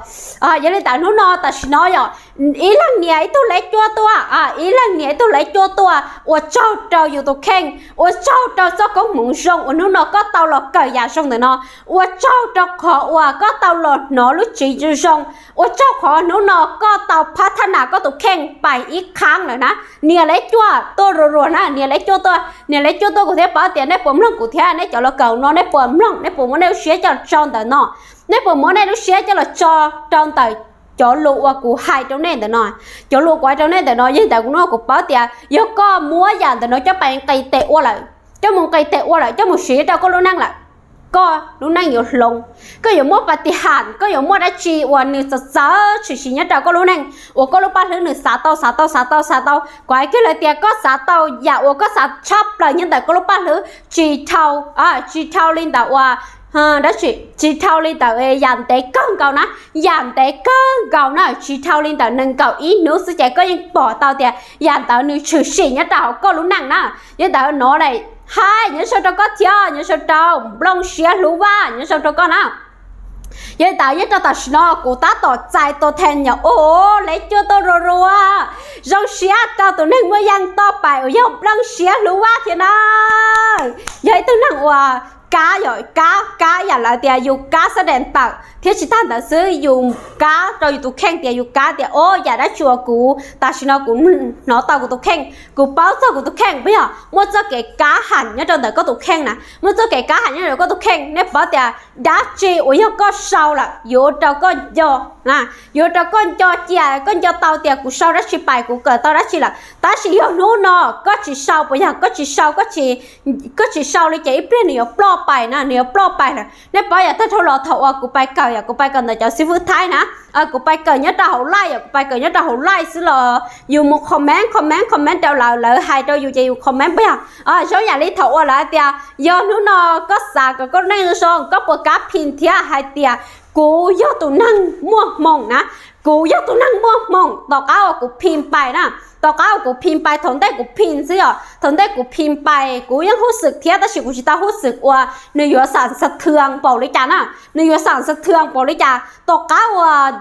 Yog li ntawd hnub no tam sim no yog ib leeg nias ib tug leb cuaj tuaj, ib leeg nias ib tug leb cuaj tuaj, ua tsaug rau yus tus kheej, ua tsaug rau txoj koob hmoov zoo uas hnub no koj tau los kawm yam zoo ntawm no, ua tsaug rau qhov uas koj tau los hnov lub tswv yim zoo, ua tsaug qhov hnub no koj tau phab thab nas koj tus kheej pais ib qhaab lawm na. Nias leb cuaj tuaj ruas ruas na, nias leb cuaj tuaj, nias leb cuaj tuaj kuv thiaj paub tias nej puas mloog kuv thiab nej cov los kawm no nej puas mloog, nej puas muab nej lub siab coj tso ntawm no, nej puas muab nej lub siab coj los tso rau ntawm cov lus uas kuv hais rau nej ntawm no. Cov lus kuv hais rau nej ntawm no yog ntawm kuv no kuv paub tias yog koj muab yam ntawm no coj pais nqis tes ua lawm, coj mus nqis tes ua lawm, coj mus siv rau koj lub neej lawm, koj lub neej yuav hloov. Koj yuav muaj pas tis ham, koj yuav muaj dab tsi uas nws txawv txawv tshwm sim nyob rau koj lub neej uas koj lub paj hlwb nws xav tau xav tau xav tau xav tau. Kuv hais kiag lawm tias koj xav tau yam uas koj xav tshaj plaws nyob ntawm koj lub paj hlwb tsis dhau, tsis dhau li ntawm uas dab tsi, tsis dhau li ntawm yam ntev kawg nkaus na, yam ntev kawg nkaus na, tsis dhau li ntawm nees nkaum ib hnub xwb ces koj yeej pom tau tias yam ntawd nws tshwm sim nyob rau hauv koj lub neej na. Yog ntawd no lawm, hais nyob zoo rau koj thiab, nyob zoo rau Nplooj Siab Hlub Vaj, nyob zoo rau koj na. Yog li ntawd nyob rau tam sim no kuv tab tom txais tus thej nyom ua leb cuaj tuaj ruas ruas, zoo siab rau tus neeg muaj yeej toj pais uas yog Nplooj Siab Hlub Vaj thiab na. Yog ib tug neeg uas kab, yog kab, kab yam lawv tias yus kab xab des tawm thiab tsis tag ntawd xwb yus kab rau yus tus kheej tias yus kab tias o yam dab tsi uas kuv tam sim no kuv hnov tau kuv tus kheej, kuv paub txog kuv tus kheej, puas yog? Muaj txoj kev kab ham nyob rau ntawm koj tus kheej na, muaj txoj kev kab ham nyob rau koj tus kheej. Nej paub tias dab tsi uas yog koj sau lawm yuav ua rau koj nco, yuav ua rau koj nco cia, koj nco tau tias kuv sau dab tsi pais, kuv kawm tau dab tsi lawm, tab sis yog hnub no koj tsis sau, puas yog? Koj tsis sau, koj tsis sau li ces ib pliag nws yuav ploj pais na, nws yuav ploj pais lawm. Nej paub yam tag dhau los thaum uas kuv pais kawm, yog kuv pais kawm ntawm cov xib fwb Thaib na, kuv pais kawm nyob rau hauv live, yog kuv pais kawm nyob rau hauv live xwb los yus mus comment comment comment rau lawv, lawv hais rau yus ces yus comment, puas yog? Zoo yam li thaum uas lawv tias yog hnub no koj xav kom koj neej zoo, koj puas kab phim thiab hais tias kuv yog tus neeg muaj hmoo na, kuv yog tus neeg muaj hmoo. Tom qab uas kuv phim pais na, tom qab uas kuv phim pais, thaum ntej kuv phim xwb os, thaum ntej kuv phim pais kuv yeej hub xwm thiab tab sis kuv tsis tau hub xwm uas nws yuav xam xa thwm npaum li cas na, nws yuav xam xa thwm npaum li cas. Tom qab uas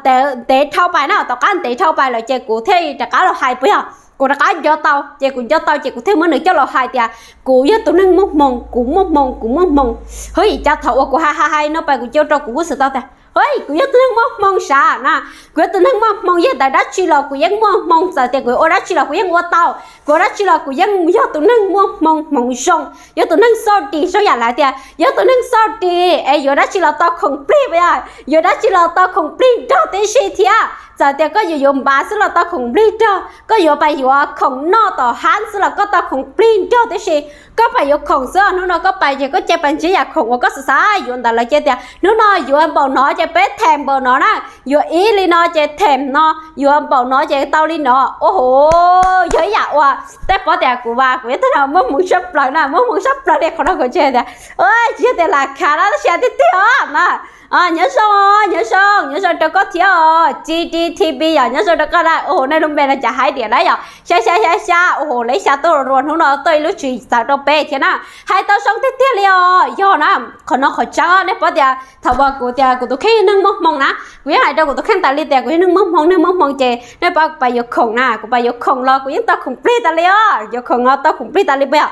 ntev dhau pais na, tom qab ntev dhau pais lawm ces kuv thiaj rov qab los hais, puas yog? Kuv rov qab nco tau ces kuv nco tau ces kuv thiaj muab nws coj los hais tias kuv yog tus neeg muaj hmoo, kuv muaj hmoo, kuv muaj hmoo. Hwb, cas thaum uas kuv hais hais hais no pais kuv cia rau kuv hub xwm tau tias Kuv yog tus neeg muaj hmoo sav na, kuv yog tus neeg muaj hmoo, yog ntawd dab tsi los kuv yeej muaj hmoo, txawm tias kuv ua dab tsi los kuv yeej ua tau, kuv ua dab tsi los kuv yeej yog tus neeg muaj hmoo, hmoov zoo, yog tus neeg xauj ris, zoo yam lawv tias yog tus neeg xauj ris es yuav dab tsi los tau khoom plig, yog yuav dab tsi los tau khoom plig nrog tib si thiab. Txawm tias koj yuav yuav npav xwb los tau khoom plig nrog, koj yuav pais yuav khoom noj tom hab xwb los koj tau khoom plig nrog tib si. Koj pais yuav khoom xwb, hnub no koj pais ces koj cia pais ntsib yam khoom uas koj xav xav yuav ntawd lawm, cia tias hnub no yuav npaum no ces peb them npaum no na, yuav ib li no ces them no, yuav npaum no ces tau li no. Au hov, yog ib yam uas tej pab tias kuv vas kuv yog tus neeg muaj hmoo sab plaws na, muaj hmoo sab plaws li qhov no kuv tsis tias, tsis yog tias lam khav na, tab sis tiag tiag na. Nyob zoo, nyob zoo, nyob zoo rau koj thiab os, G D T V yom, nyob zoo rau koj na. Au hov, nej lub npe no cas hais tias na yom, xya xya xya xya, au hov, lawv xya tuaj rua rua hnub no tuaj ib lub tswv txawv rau peb thiab na. Hais tau zoo tiag tiag li os, yog na, qhov no qhov tseeb, nej pab tias thaum uas kuv tias kuv tus kheej yog neeg muaj hmoo na, kuv yeej hais rau kuv tus kheej tas li tias kuv yog neeg muaj hmoo, neeg muaj hmoo ces nej pab kuv pais yuav khoom na, kuv pais yuav khoom los kuv yeej tau khoom plig tas li os, yuav khoom los tau khoom plig tas li puas yog?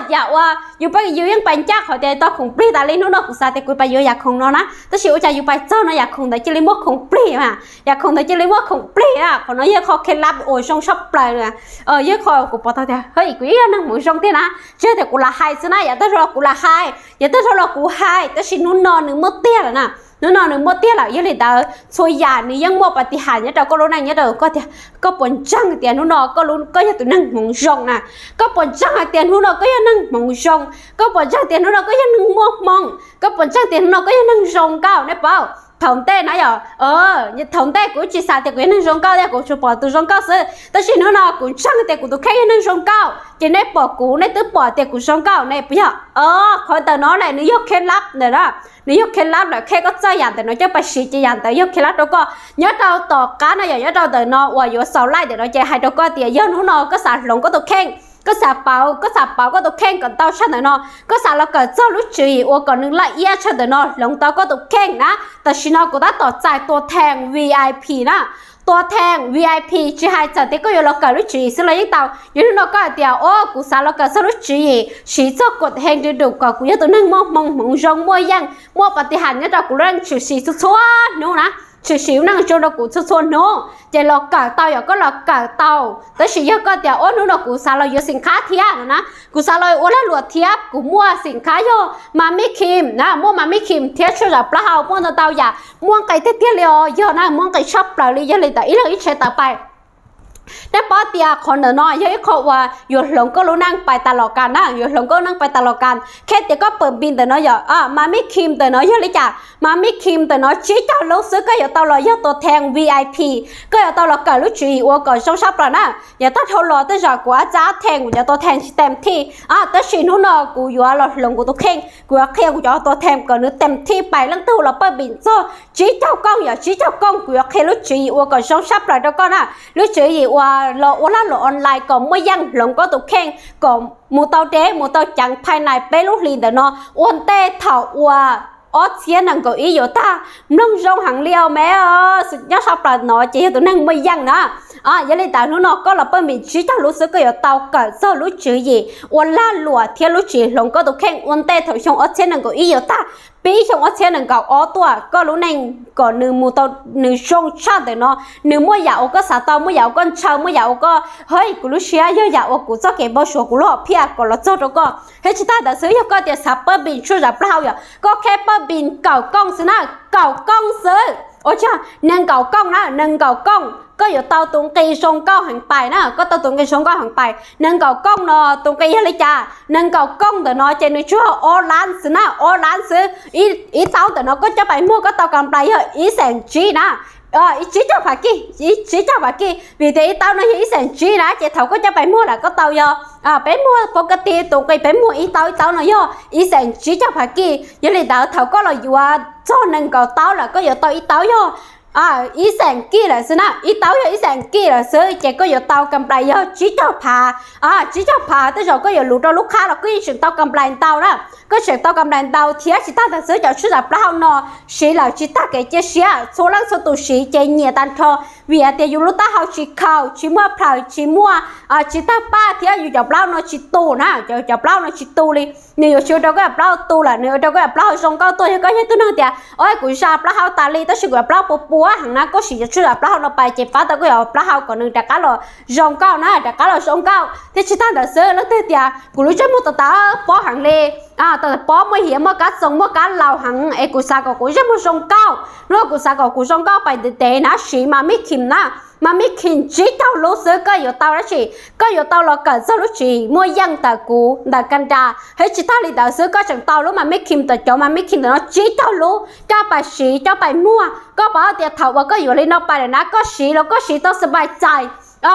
Yam uas yus pab yus yeej pais ncaj qhov tias tau khoom plig tas li, hnub no kuv xav tias kuv pais yuav yam khoom no na, tab sis ua cas yus pais txog no yam khoom ntawd cia li muaj khoom plig na, yam khoom ntawd cia li muaj khoom plig na, qhov no yog qhov khej lab uas zoo sab plaws na. Yog qhov kuv pom tau tias, hej, kuv yeej yog neeg hmoov zoo tiag na, tsis yog tias kuv lam hais xwb na, yav tag zog los kuv lam hais, yav tag zog los kuv hais, tab sis hnub no nws muaj tiag lawm na. Hnub no nws muaj tiag lawm, yog li ntawd txhua yam nws yeej muaj pas tis has nyob rau koj lub neej, nyob rau koj tias koj puas ntseeg tias hnub no koj, koj yog tus neeg hmoov zoo na, koj puas ntseeg hais tias hnub no koj yog neeg hmoov zoo, koj puas ntseeg tias hnub no koj yog neeg muaj hmoo, koj puas ntseeg tias hnub no koj yog neeg zoo nkauj, nej paub. Thaum ntej na yom, thaum ntej kuv tsis xav tias kuv yog neeg zoo nkauj thiab, kuv tsuas pom tus zoo nkauj xwb, tab sis hnub no kuv ntseeg tias kuv tus kheej yog neeg zoo nkauj, ces nej pom kuv nej twb pom tias kuv zoo nkauj ne, puas yog? Qhov ntawm no ne nws yog khej lab ntawm na, nws yog khej lab lawm, khej koj txawj yam ntawm no coj pais siv ces yam ntawd yog khej lab rau koj. Nyob rau tom qab no yom, nyob rau ntawm no uas yuav xaus laij ntawm no ces hais rau koj tias yog hnub no koj xav hloov koj tus kheej, koj xav pauv, koj xav pauv koj tus kheej kom tau tshaj ntawm no, koj xav los kawm txog lub tswv yim uas kom nws laj iab tshaj ntawm no, hloov tau koj tus kheej na. Tam sim no kuv tab tom txais tua theej V I P na, tua theej V I P tsis hais txawm tias koj yuav los kawm lub tswv yim xwb los yeej tau. Yog hnub no koj hais tias, o, kuv xav los kawm txog lub tswv yim, siv txog kuv heev rau kuv yog tus neeg muaj hmoo hmoov zoo, muaj yeej, muaj pas tis has nyob rau kuv lub neej, tshwm sim txhua txhua hnub na, tshwm sim lub neej zoo rau kuv txhua txhua hnub ces los kawm tau, yog koj los kawm tau. Tab sis yog koj tias, o, hnub no kuv xav los yuav xim khab thiab no na, kuv xav los ua lag luam thiab, kuv muaj xim khab yog Mami Kim na, muaj Mami Kim thiab tshuaj zam plaub hau, muaj ntau ntau yam, muaj nqis tiag tiag li os, yog na, muaj nqis tshaj plaws li, yog li ntawd ib leeg ib tsev tawm pais. Nej paub tias qhov ntawm no yog ib qho uas yuav hloov koj lub neej pais tas los kas na, yuav hloov koj lub neej pais tas los kas. Khej tias koj pawm npis ntawm no yom, Mami Kim ntawm no yog li cas? Mami Kim ntawm no tsib caug lub xwb koj yuav tau los yog tua theej V I P, koj yuav tau los kawm lub tswv yim uas kom zoo sab plaws na. Yav tag dhau los tej zaum kuv ab txab theej kuv cov tua theej tsis tem thij, tab sis hnub no kuv yuav los hloov kuv tus kheej, kuv yuav qhia kuv cov tua theej kom nws tem thij pais leej twg los pawj npis txog tsib caug kooj, yog tsib caug kooj kuv yuav qhia lub tswv yim uas kom zoo sab plaws rau koj na. Lub tswv yim uas los ua lag luam online kom muaj yeej, hloov koj tus kheej kom mus tau deb mus tau ceev phais nais peb lub hlis ntawm no ua ntej thaum uas ob txhiab nees nkaum ib yuav tag. Mloog zoo heev li os me, nyob sab plaws no ces yog tus neeg muaj yeej na. Yog li ntawd hnub no koj los pawj npis tsib caug lub xwb koj yuav tau kawm txog lub tswv yim ua lag luam thiab lub tswv yim hloov koj tus kheej ua ntej thaum xyoo ob txhiab nees nkaum ib yuav tag, pib xyoo ob txhiab nees nkaum ob tuaj, koj lub neej kom nws mus tau, nws zoo tshaj ntawm no, nws muaj yam uas koj xav tau, muaj yam uas koj ntshaw, muaj yam uas koj, hej, kuv lub siab yog yam uas kuv txoj kev npau suav kuv lub hom phiaj kom los txog rau koj. Thiab tsis tag ntawd xwb, yog koj tias xav pawj npis tshuaj zam plaub hau yom, koj khej pawj npis kaum kooj xwb na, kaum kooj xwb. Ua tsaug, nees nkaum kooj na, nees nkaum kooj koj yuav tau tus nqi zoo nkauj heev pais na, koj tau tus nqi zoo nkauj heev pais. Nees nkaum kooj no tus nqi yog li cas? Nees nkaum kooj ntawm no ces nws tsuas ob lab xwb na, ob lab xwb. Ib taub ntawm no koj coj pais muag koj tau kam nplais yog ib xeem tsib na, ib tsib caug phav kij, ib tsib caug phav kij, vim tias ib taub no yog ib xeem tsib na, ces thaum koj coj pais muag lawm koj tau yog, peb muag pov ka ti tus nqi peb muag ib taub ib taub no yog ib xeem tsib caug phav kij. Yog li ntawd thaum koj los yuav txog nees nkaum taub lawm koj yuav tau ib taub yog ib xeem kij lawm xwb na, ib taub yog ib xeem kij lawm xwb ces koj yuav tau kam nplais yog tsib caug phav, tsib caug phav. Tej zaum koj yuav luv rau lub qhab los koj yeej tseem tau kam nplais ntau na, koj tseem tau kam nplais ntau thiab. Tsis tag ntawd xwb, cov tshuaj zam plaub hau no siv lawm tsis tag kev cia siab, txhua leej txhua tus siv ces nyiam tag nrho. vim tias yus lub taub hau tsis khaum, tsis muaj plhaws, tsis muaj, tsis tawg paj thiab yus cov plaub no tsis tu na, cov plaub no tsis tu li. Nws yuav tsis ua rau koj cov plaub tu lawm, nws ua rau koj cov plaub zoo nkauj tuaj. Yog koj yog tug neeg tias, o, kuv zam plaub hau tas li tab sis kuv cov plaub puas puas heev na, koj siv cov tshuaj zam plaub hau no pais ces pab tau koj cov plaub hau kom nws rov qab los zoo nkauj na, rov qab los zoo nkauj. Thiab tsis tag ntawd xwb, leej twg tias kuv lub ntsej muag tawv tawv pob heev li, tawv pob muaj hiav muaj kab txoos muaj kab laus heev es kuv xav kom kuv ntsej muag zoo nkauj, hnub no kuv xav kom kuv zoo nkauj pais ntev ntev na, siv Mammy Kim na. Mammy Kim tsib caug lub xwb koj yuav tau dab tsi? Koj yuav tau los kawm txog lub tswv yim muaj yeej ntawm kuv ntawm Canada. Thiab tsis tag li ntawd xwb, koj tseem tau lub Mammy Kim ntawm cov Mammy Kim ntawm no tsib caug lub coj pais siv coj pais muag. Koj paub tias thaum uas koj yuav li no pais lawm na, koj siv los koj siv tau xab pais txais,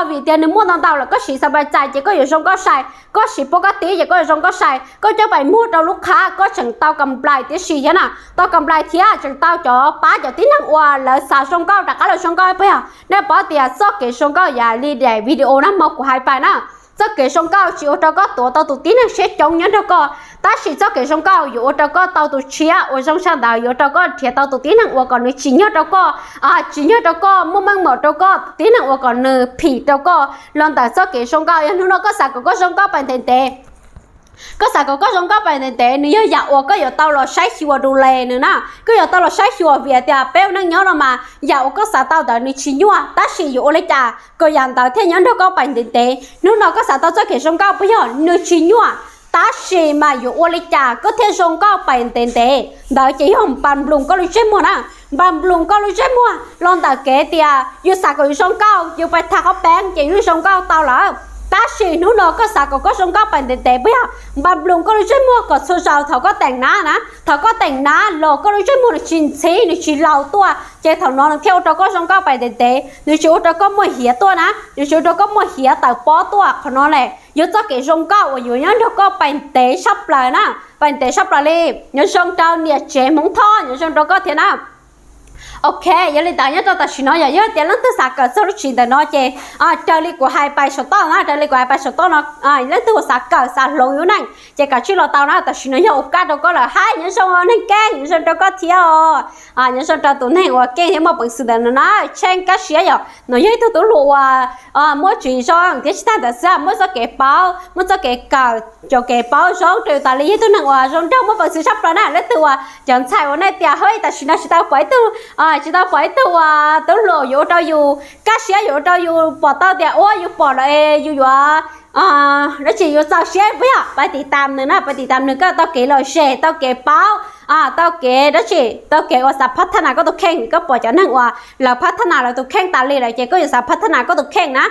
vim tias nws muaj ntau ntau lawm, koj siv xab pais txais ces koj yuav zoo nkauj sai, koj siv pov koj tib ces koj yuav zoo nkauj sai. Koj coj pais muag rau lub qhab koj tseem tau kam nplais tib si thiab na, tau kam nplais thiab tseem tau cov pab cov tib neeg uas lawv xav zoo nkauj rov qab los zoo nkauj puas yog? Nej paub tias txoj kev zoo nkauj yam li daim video na hmo kuv hais pais na, txoj kev zoo nkauj tsis ua rau koj tuav tau tus tib neeg siab coob nyob nrog koj, tab sis txoj kev zoo nkauj yuav ua rau koj tau tus tshiab uas zoo tshaj ntawd, yuav ua rau koj nrhiav tau tus tib neeg uas kom nws tsim nyog rau koj, tsim nyog rau koj, muaj meej mom rau koj, tus tib neeg uas kom nws phim rau koj los ntawm txoj kev zoo nkauj. Yog hnub no koj xav kom koj zoo nkauj pais ntev ntev, koj xav kom koj zoo nkauj pais ntev ntev, nws yog yam uas koj yuav tau los saib xyuas du le nws na. Koj yuav tau los saib xyuas vim tias peb ua neej nyob no mas yam uas koj xav tau ntawd nws tsis nyuaj, tab sis yuav ua li cas kom yam ntawd thiaj nyob nrog koj pais ntev ntev? Hnub no koj xav tau txoj kev zoo nkauj puas yog? Nws tsis nyuaj, tab sis mas yuav ua li cas koj thiaj zoo nkauj pais ntev ntev? Ntawd ces yog npas nploos koj lub ntsej muag na. Npas nploos koj lub ntsej muag los ntawm kev tias yus xav kom yus zoo nkauj, yus pais tham qhov peev ces yus zoo nkauj tau lawm. Tab sis hnub no koj xav kom koj zoo nkauj pais ntev ntev puas yog? Npas nploos koj lub ntsej muag kom txhua zaus thaum koj teem nab na, thaum koj teem nab los koj lub ntsej muag nws tsis ntxhib, nws tsis laus tuaj, ces thaum no nws thiaj ua rau koj zoo nkauj pais ntev ntev, nws tsis ua rau koj muaj hiav tuaj na, nws tsis ua rau koj muaj hiav tawv pob tuaj. Qhov no ne yog txoj kev zoo nkauj uas yuav nyob nrog koj pais ntev tshaj plaws na, pais ntev tshaj plaws li. Nyob zoo rau niam tsev Hmoob Thoj, nyob zoo rau koj thiab na. Ok, yog li ntawd nyob rau tam sim no yog, yog tias leej twg xav kawm txog lub tswv yim ntawm no ces raws li kuv hais pais saum toj na, raws li kuv hais pais saum toj no, leej twg uas xav kawm xav hloov yus neej ces kav tsij los tau na. Tam sim no yog ua kaj rau koj lawm, hais nyob zoo neeg keej, nyob zoo rau koj thiab os. Nyob zoo rau tus neeg uas keej thiab muaj peev xwm ntawm no na, Tsheej Kab Siab yom, no yog ib tug tub hluas uas muaj tswv yim zoo thiab tsis tag ntawd xwb muaj txoj kev paub, muaj txoj kev kawm cov kev paub zoo rau yus tas li, yog ib tug neeg uas zoo nraug muaj peev xwm tshaj plaws na. Leej twg uas cov ntxhais uas nej tias hwb tam sim no tsis tau pom ib tug, tsis tau pom ib tug uas tub hluas yuav ua rau yus kaj siab, yuav ua rau yus pom tau tias ua yus pom lawm yus yuav dab tsi, yus txaus siab puas yog? Pab tiv tam nws na, pab tiv tam nws koj tau kev lom zem, tau kev paub, tau kev dab tsi, tau kev uas xav phab thab nas koj tus kheej. Koj pom cov neeg uas lawv phab thab nas lawv tus kheej tas li lawm ces koj yuav xav phab thab nas koj tus kheej na.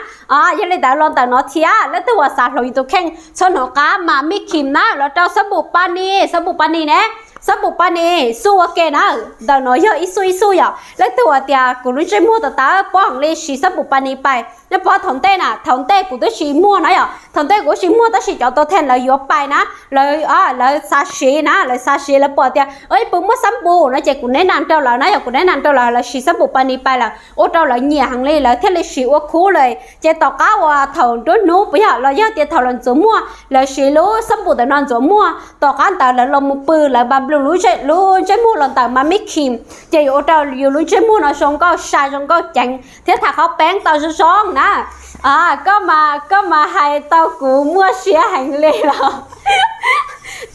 Yog li ntawd los ntawm no thiab leej twg uas xav hloov yus tus kheej txhob hnov qab Mammy Kim na, los rau xab npum Pab Ni, xab npum Pab Ni ne, xab npum Pab Ni xuj ua ke na. Ntawm no yog ib xuj ib xuj yom. Leej twg uas tias kuv lub ntsej muag tawv tawv pob heev li siv xab npum Pab Ni pais. Nej paub thaum ntej na, thaum ntej kuv twb tsis muag na yom, thaum ntej kuv twb tsis muag tab sis cov tua theej lawv yuav pais na, lawv, lawv xav siv na, lawv xav siv, lawv pom tias ib puas muaj xab npum no ces kuv neb nas rau lawv na yom, kuv neb nas rau lawv, lawv siv xab npum Pab Ni pais lawm ua rau lawv nyiam heev li, lawv thiaj li siv ua khub lawm. Ces tom qab uas thaum nruab hnub puas yog los yog tias thaum lawv ntxuav muag, lawv siv lub xab npum ntawm no ntxuav muag, tom qab ntawd lawv los mus pw, lawv npas nploos lub, lub ntsej muag los ntawm Mammy Kim, ces yuav ua rau yus lub ntsej muag no zoo nkauj sai zoo nkauj ceev thiab tham qhov peev tau zoo zoo na. Koj mas, koj mas hais tau kuv muaj siab heev li los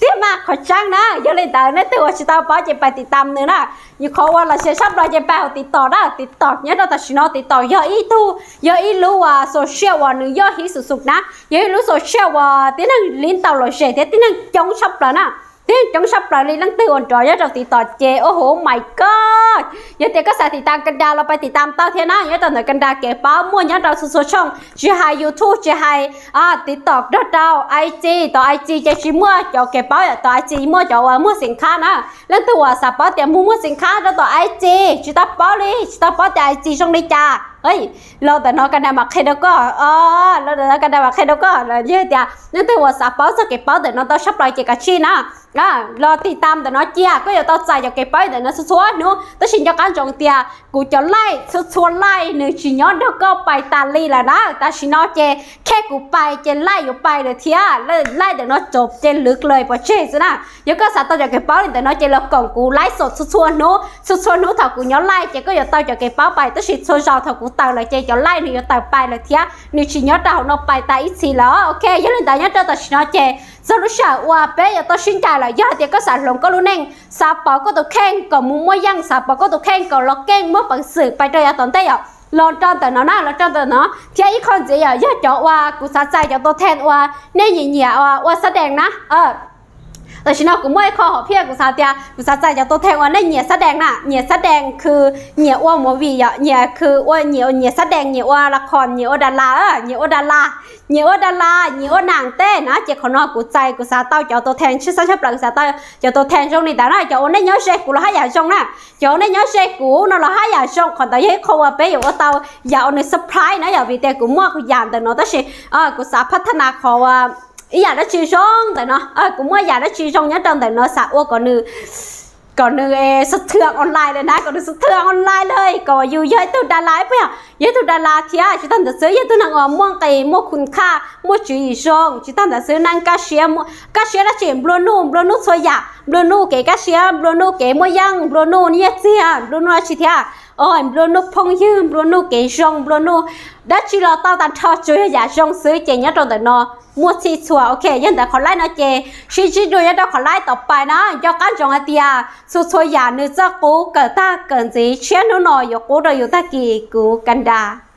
tiag mas qhov tseeb na. Yog li ntawd nej twg uas tsis tau paub ces pab tiv tam nws na. Yus qhov uas los sis sab Nplog ces pab hauv TikTok na, TikTok nyob rau tam sim no TikTok yog ib tug, yog ib lub uas social uas nws yog hib xum xum na, yog ib lub social uas tib neeg li ntau lom zem thiab tib neeg coob sab plaws na. Tib neeg coob sab plaws li leej twg uas nrov nyob rau TikTok ces oh my god, yog tias koj xav tiv tam Canada los pab tiv tam tau thiab na. Nyob rau ntawm Canada kev paub muaj nyob rau txhua txhua tshooj, tsis hais YouTube, tsis hais TikTok, nrog rau IG, tom IG ces tsis muaj cov kev paub, tom IG muaj cov uas muag xim khab na. Leej twg uas xav paub tias mus muag xim khab rau tom IG tsis tau paub li, tsis tau paub tias IG zoo li cas, los ntawm no Canada mam qhia rau koj, los ntawm no Canada mam qhia rau koj. Yog tias leej twg uas xav paub txoj kev paub ntawm no tau sab plaws ces kav tsij na, los tiv tam ntawm no cia, koj yuav tau txais cov kev paub ntawm no txhua txhua hnub. Tab sis nco qab ntsoov tias kuv cov laij txhua txhua laij nws tsis nyob nrog koj pais tas li lawm na. Tam sim no ces khej kuv pais ces laij yuav pais lawm thiab, laij ntawm no tso ces lwv lawm pov tseg xwb na. Yog koj xav tau cov kev paub li ntawm no ces los koom kuv laij xom txhua txhua hnub, txhua txhua hnub thaum kuv nyob laij ces koj yuav tau cov kev paub pais, tab sis txhua zaus thaum kuv tawm lawm ces cov like nws yuav tawm pais lawm thiab, nws tsis nyob rau hauv no pais tas ib txhis lawm. Ok, yog li ntawd nyob rau tam sim no ces txog lub sij hawm uas peb yuav tau sib ncaim lawm. Yog hais tias koj xav hloov koj lub neej, xav pauv koj tus kheej kom mus muaj yeej, xav pauv koj tus kheej kom los keej muaj peev xwm pais rau yav tom ntej yom, los rau ntawm no na, los rau ntawm no. Thiab ib qho ntxiv yom, yog cov uas kuv xav txais cov tua theej uas nej nyiam nyiam ua xab dees na. Tam sim no kuv muaj ib qho hom phiaj, kuv xav tias kuv xav txais cov tua theej uas nej nyiam xab dees na. Nyiam xab dees khw nyiam ua movie yom, nyiam khw ua, nyiam, nyiam xab dees, nyiam ua las khom, nyiam ua das las, nyiam ua das las, nyiam ua das las, nyiam ua nam tej na, ces qhov no kuv txais, kuv xav tau cov tua theej tshwj xeeb tshaj plaws, kuv xav tau cov tua theej zoo li ntawd na. Cov uas nej nyob ze kuv los haj yam zoo na, cov uas nej nyob ze kuv no los haj yam zoo. Qhov ntawd yog ib qho uas peb yuav ua tau yam uas nws surprise na yom, vim tias kuv muaj yam ntawm no tab sis kuv xav phab thab nas qhov uas ib yam dab tsi zoo ntawm no, kuv muaj yam dab tsi zoo nyob rau ntawm no xav ua kom nws, kom nws xav thwm online lawm na, kom nws xav thwm online lawm, kom yus yog ib tug das las, puas yog, yog ib tug das las thiab tsis tas ntawd xwb, yog ib tug neeg uas muaj nqis, muaj khun khaj, muaj tswv yim zoo. Tsis tas ntawd xwb, neeg kaj siab, kaj siab dab tsi, nplua nuj, nplua nuj txhua yam, nplua nuj kev kaj siab, nplua nuj kev muaj yeej, nplua nuj nyiaj txiag, nplua nuj dab tsi thiab, nplua nuj phooj ywg, nplua nuj kev zoo, nplua nuj dab tsi los tau tag nrho, tsuas yog yam zoo xwb ces nyob rau ntawm no muaj txhij txhua. Ok, yog ntawd qhov like no ces sib ntsib dua nyob rau qhov like tom pais na. Nco qab ntsoov hais tias txhua txhua yam nws txawj qub kawm tag kawm ntxiv, tshiab hnub no yuav qub rau yus tag kis kuv ka nra.